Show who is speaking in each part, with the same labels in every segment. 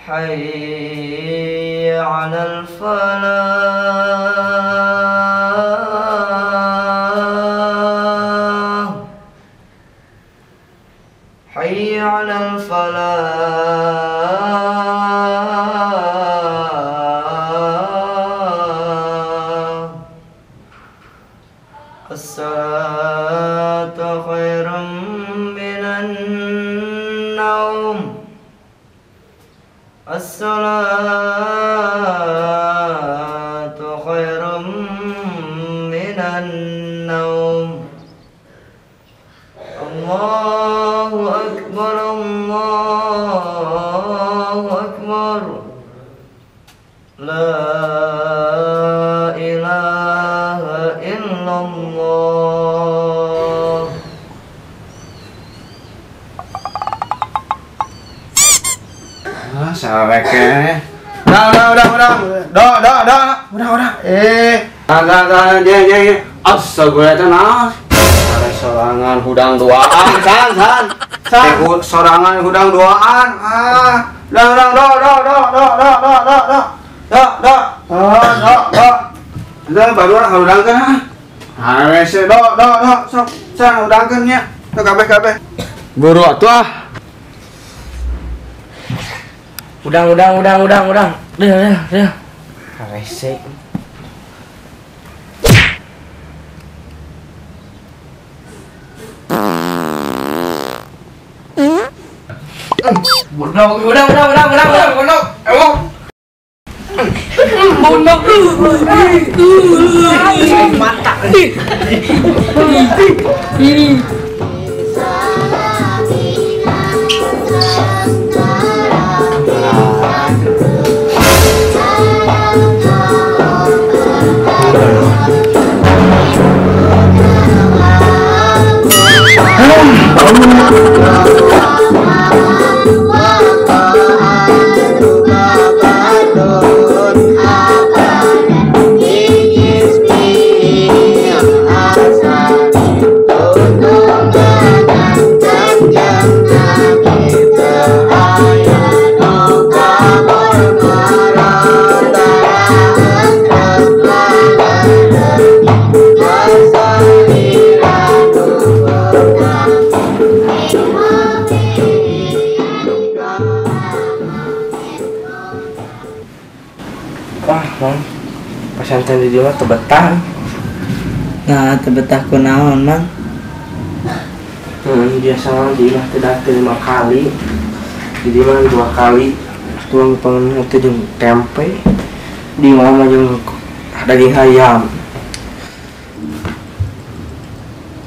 Speaker 1: Hayya 'alal falah. Hayya 'alal falah. As-salatu khairum minan naum. As-salatu khairum minan naum. Allahu akbar, Allahu akbar. La ilaha illallah.
Speaker 2: Ah, saweke. Udah. Do. Udah. Dah, dia. Astagfirullah. Ada sorangan hudang duaan, san. Sorangan hudang duaan. Ah, udah, do. Do. Do. Udah baru orang hudangkeun ah. Hese do, sok san hudangkeun nya. Tuh kabeh.
Speaker 3: Buru atuh ah.
Speaker 1: Udang. Deh. Rese. Udang. Emang. Bondok. Mata. Wah, Mang, pesantren di dia mah teu betah.
Speaker 4: Nah, teu betah kunaon, Mang?
Speaker 1: Biasa di imah teh dahar 5 kali. Di dieu mah 2 kali. Tuang pangan teh jeung tempe. Di imah mah jeung daging ayam.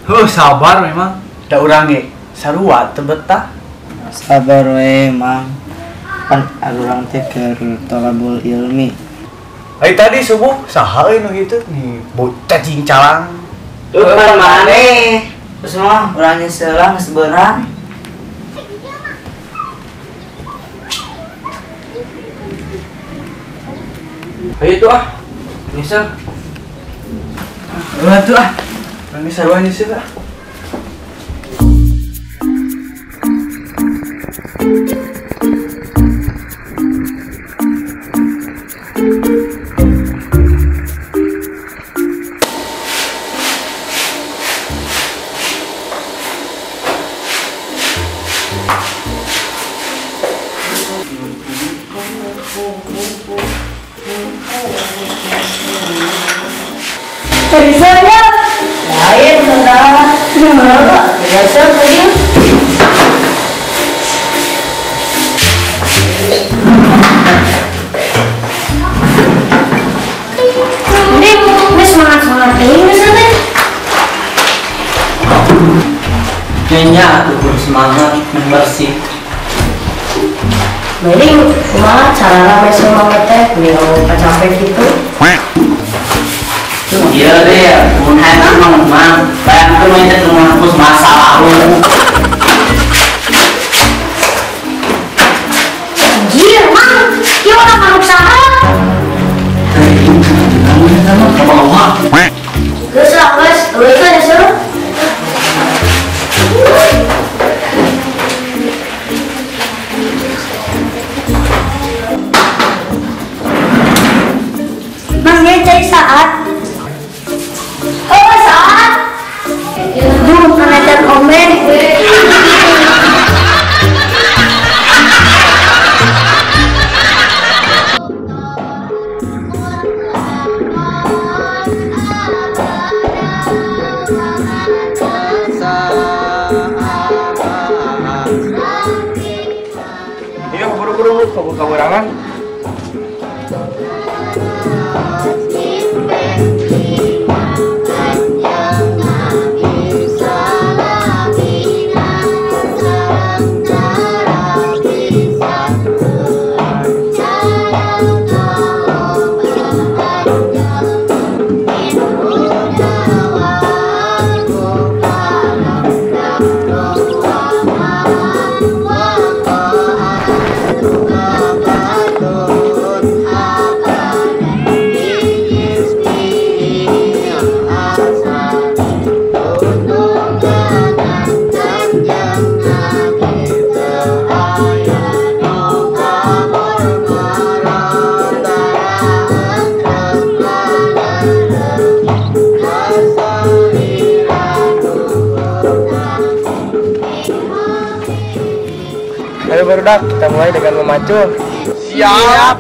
Speaker 5: Heuh, sabar memang. Da urang ge sarua teu betah.
Speaker 4: Sabar we, Mang. Pan urang teh keur tolabul ilmi.
Speaker 5: Ai tadi subuh saha euy nu kitu nih bocah cingcalang.
Speaker 4: Tuh pan maneh. Terus mah urang nyeselah geus beurang.
Speaker 1: Ayo tuh ah. Nyesel.
Speaker 5: Ulah tuh ah. Urang sarua nyesel ah.
Speaker 6: Terisanya lain saudara, biasa tadi. Ini semangat ini sana.
Speaker 4: Kayaknya aku kurang semangat bersih.
Speaker 6: Mending kumaha cara rame semangat teh mending capek gitu.
Speaker 4: Iya deh, mun hayang mah mah, bayangkeun we teh menghapus masa lalu.
Speaker 6: Anjir, Mang, ieu urang manuk saha? Geus lah, geus, eueuh teh seru.
Speaker 1: Aduh, kabur-kaburangan. Ayo barudak, kita mulai dengan memacul.
Speaker 3: Siap.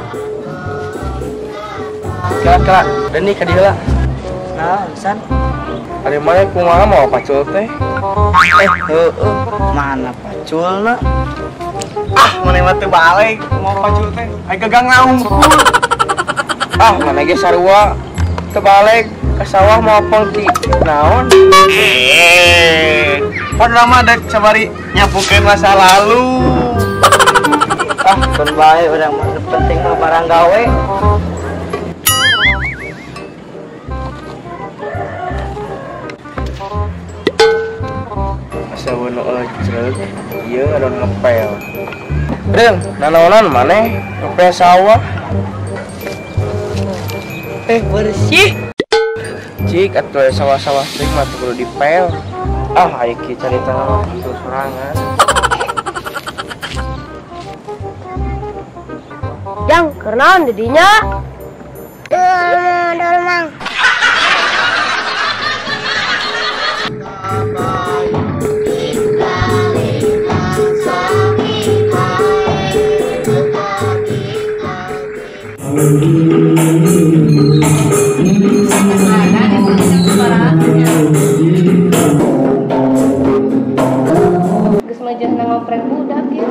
Speaker 1: Kela-kela, dan nih kadiheula.
Speaker 4: Nah, san.
Speaker 1: Ari mah kumaha mau pacul teh?
Speaker 4: Heueuh, mana paculna?
Speaker 3: Ah, mana mah teu balik mau pacul teh. Ai gagang naungkul.
Speaker 1: Ah, mana ge sarua teu balik ke sawah mau pengki. Naon?
Speaker 3: Pan lama dek sabari nyapukeun masa lalu.
Speaker 4: Ah, keun bae urang mah penting mah barang gawe.
Speaker 1: Asa wono ojreg, ieu ngadon ngepel. Reung, nanaonan maneh ngepel sawah.
Speaker 4: Bersih.
Speaker 1: Cik atuh sawah-sawah teh mah teu kudu dipel. Ah, ayo kita carita mah pacul sorangan.
Speaker 6: Jang, keur naon di dinya? Dol mang.
Speaker 7: Geus majahna ngoprek budak ya.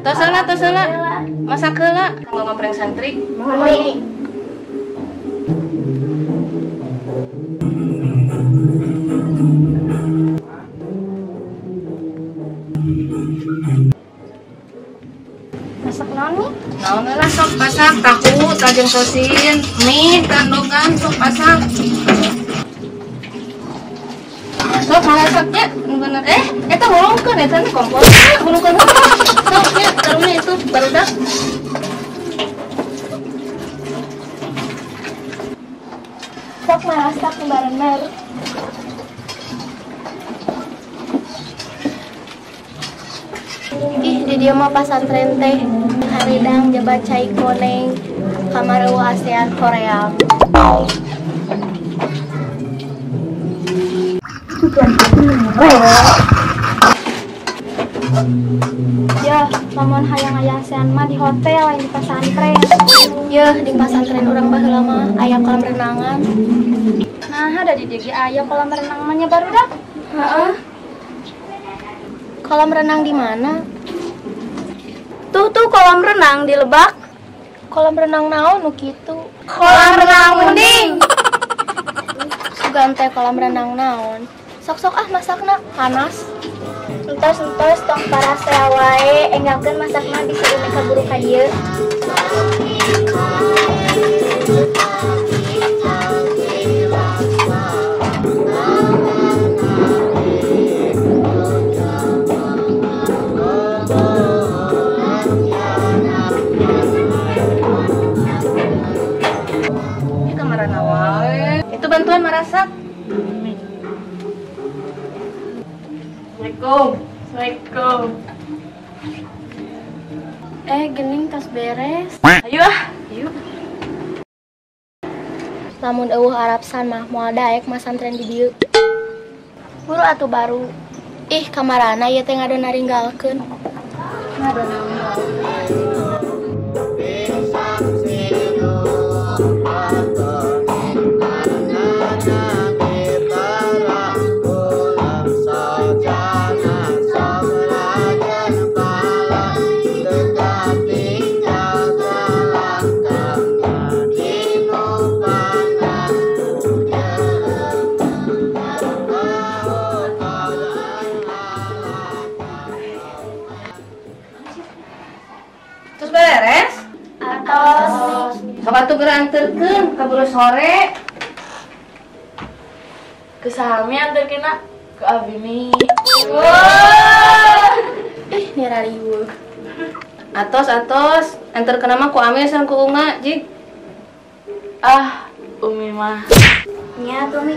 Speaker 7: Tosana, tosana. Masak heula, kanggo ngompreng santri. Mami.
Speaker 6: Masak naon nih?
Speaker 7: Naon heula sok masak tahu, tajeng sosin, mie, kandogan sok masak. Sok masak nya, bener. Eta hulungkeun eta nih kompor. Hulungkeun. Sok nya, karunya itu barudak.
Speaker 6: Sok masak barener. Ih, di dieu mah pasantren teh haridang jabat cai koneng kamar eueuh ASEAN Korea. Yeuh, lamun hayang aya ASEAN mah di hotel lain di pasantren. Yeuh, di pasantren urang baheula mah aya kolam renangan. Nah, ada di dieu ge aya kolam renang mah nya barudak. Heeh. Kolam renang di mana? Tuh tuh kolam renang di Lebak. Kolam renang naon nu kitu? Kolam renang mending. Sugan teh kolam renang naon? Sok-sok ah masakna panas. Entos-entos tong parasea wae enggalkeun masakna bisi ume kaburu ka dieu.
Speaker 7: Ini kamarana wae. Itu bantuan marasak. Assalamualaikum. Assalamualaikum.
Speaker 6: Gening tos beres.
Speaker 7: Ayo ah, yuk.
Speaker 6: Lamun eueuh Arabsan mah moal daek masantren di dieu. Buru atuh baru. Ih, kamarana ieu teh ngadon naringgalkeun. Ngadon naringgalkeun.
Speaker 7: Terus beres?
Speaker 6: Atos.
Speaker 7: Sok atuh geura anterkeun kaburu sore.
Speaker 8: Ke sahami anterkeunna ke Abimi.
Speaker 7: Wah.
Speaker 6: Ih, nira riweuh.
Speaker 7: Atos atos, anterkeun mah ku Amil sareng ku Unga, Jig.
Speaker 8: Ah, Umi mah.
Speaker 6: Nya atuh Mi.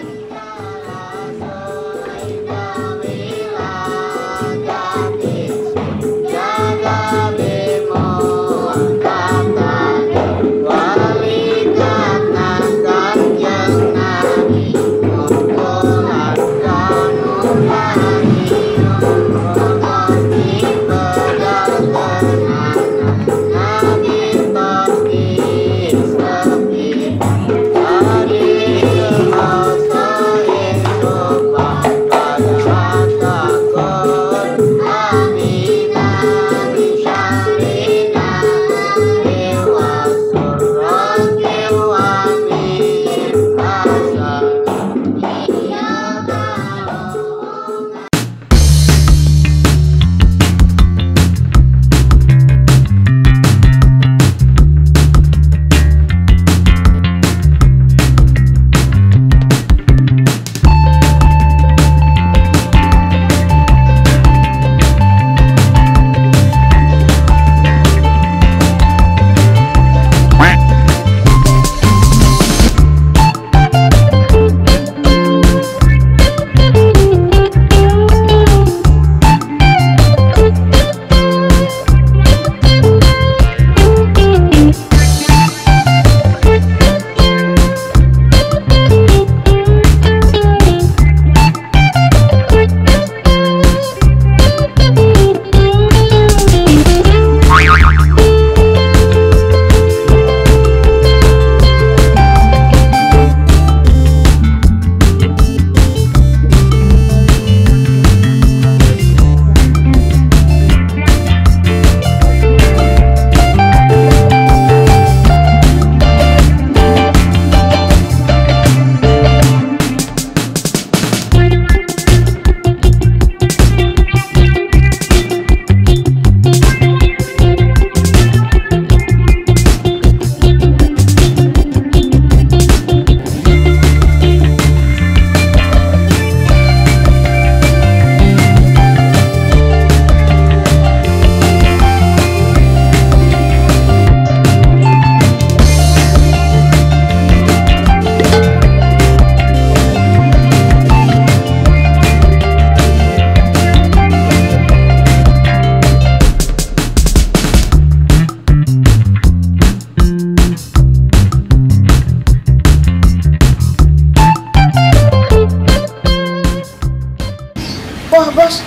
Speaker 6: Wah bos,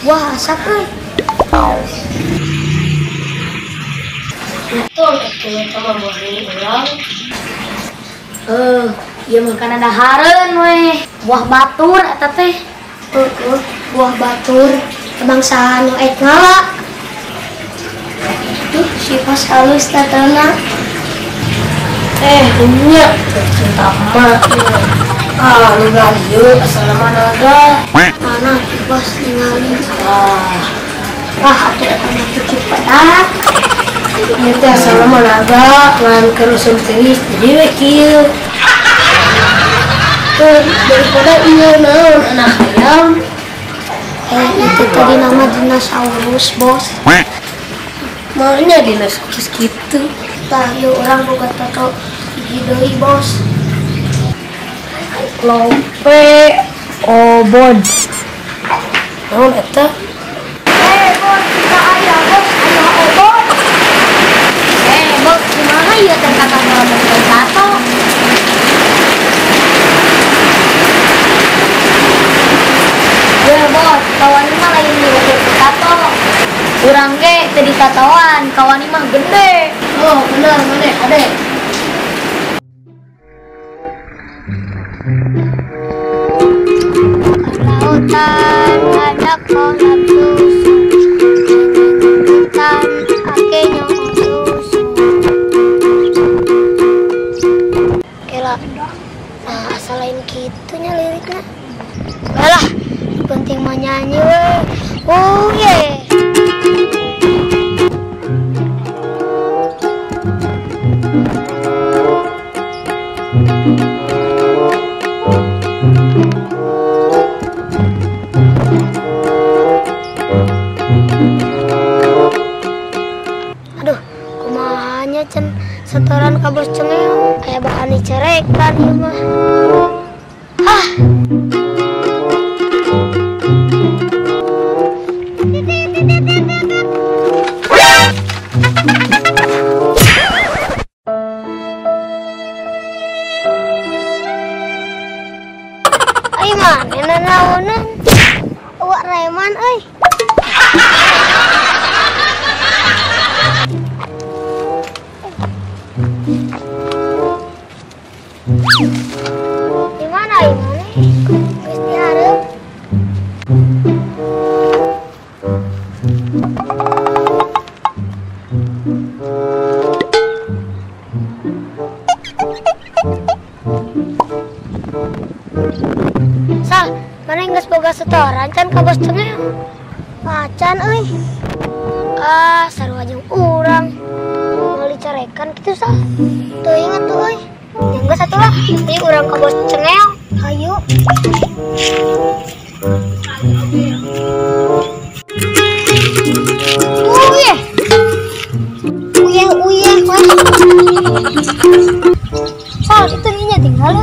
Speaker 6: wah asap euy. Untung atuh sama buah ini urang. Ieu mah kana dahareun we. Buah batur eta teh. Heeh, buah batur bangsa nu ek ngala. Tuh si pas halus tatana. Nya cinta emak. Ah, nu ieu asal naga. Mana bos ningali. Ah, atuh eta mah cukup. Ieu teh asal naga ngan keur usum teuis jadi we kieu. Daripada ieu naon anak hayam. Itu tadi nama dinosaurus, bos. Maunya dinosaurus gitu. Tah, ieu urang boga tato gigi deui, bos.
Speaker 7: Lope obon. Naon eta?
Speaker 6: Bos, kita aya, bos, aya obon. Bos, kumaha ieu teh kata ngomong tato? Ditatoan, kawani mah gede. Oh, bener gede, ade. Lautan ada kolam susu. Hutan akenya susu. Kela. Nah, asal lain kitunya liriknya. Lah, penting mah nyanyi we. Oh yeah. Aduh, kumahanya cen setoran ka bos cengeng aya bahan dicerekan ieu mah. Ah. Ai mana naonan? Awak reman euy. Di mana ini? Geus dihareup. Sal, mana geus boga setoran can ka bos cengeng? Macan euy. Ah, sarua jeung urang. Moal dicarekan kitu sal. Teu inget tuh euy. Ya geus atuh lah, ieu urang ka bos cengeng. Hayu. Uyeh. Uyeh uyeh wah. Sal, itu nya tinggal.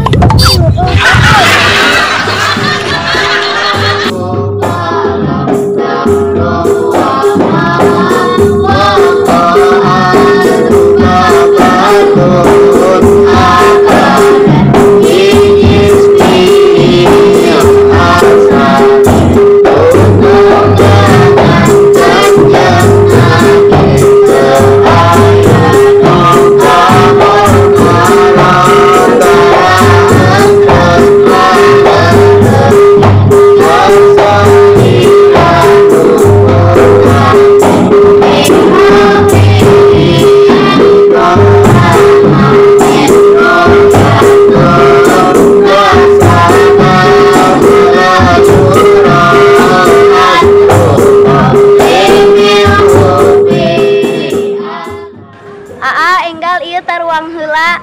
Speaker 6: Aa, enggal ieu taruang heula.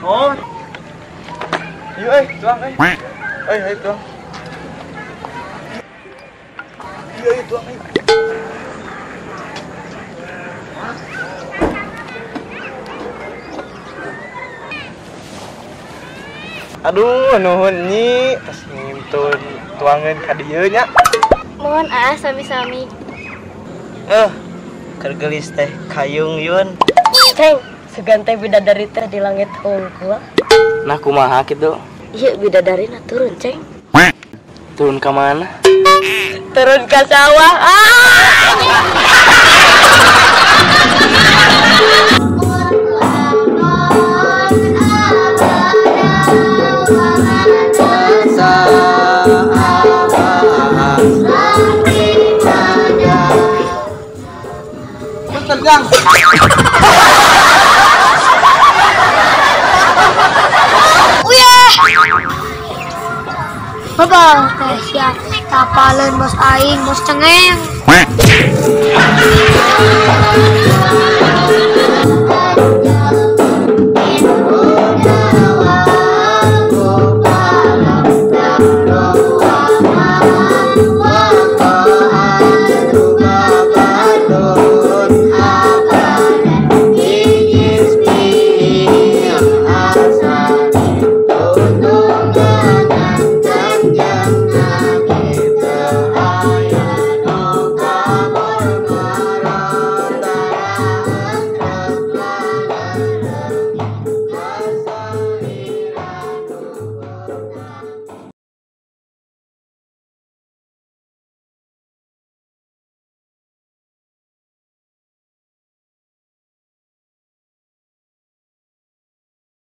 Speaker 3: Oh. Yuk euy, tuang euy. Euy, euy tuang. Iya, euy tuang euy. Aduh, nuhun nyi, tos ngintun tuangeun ka dieu nya.
Speaker 6: Mohon ah, sami-sami.
Speaker 4: Keur geulis teh kayung yun.
Speaker 8: Ceng, sugan teh bidadari teh di langit hungkul.
Speaker 1: Nah, kumaha kitu?
Speaker 8: Ieu bidadarina turun, Ceng.
Speaker 1: Turun ka mana?
Speaker 8: Turun ka sawah. Ah!
Speaker 2: Terjang.
Speaker 6: Uyah. Bapak, teh sia tapaleun bos aing, bos cengeng.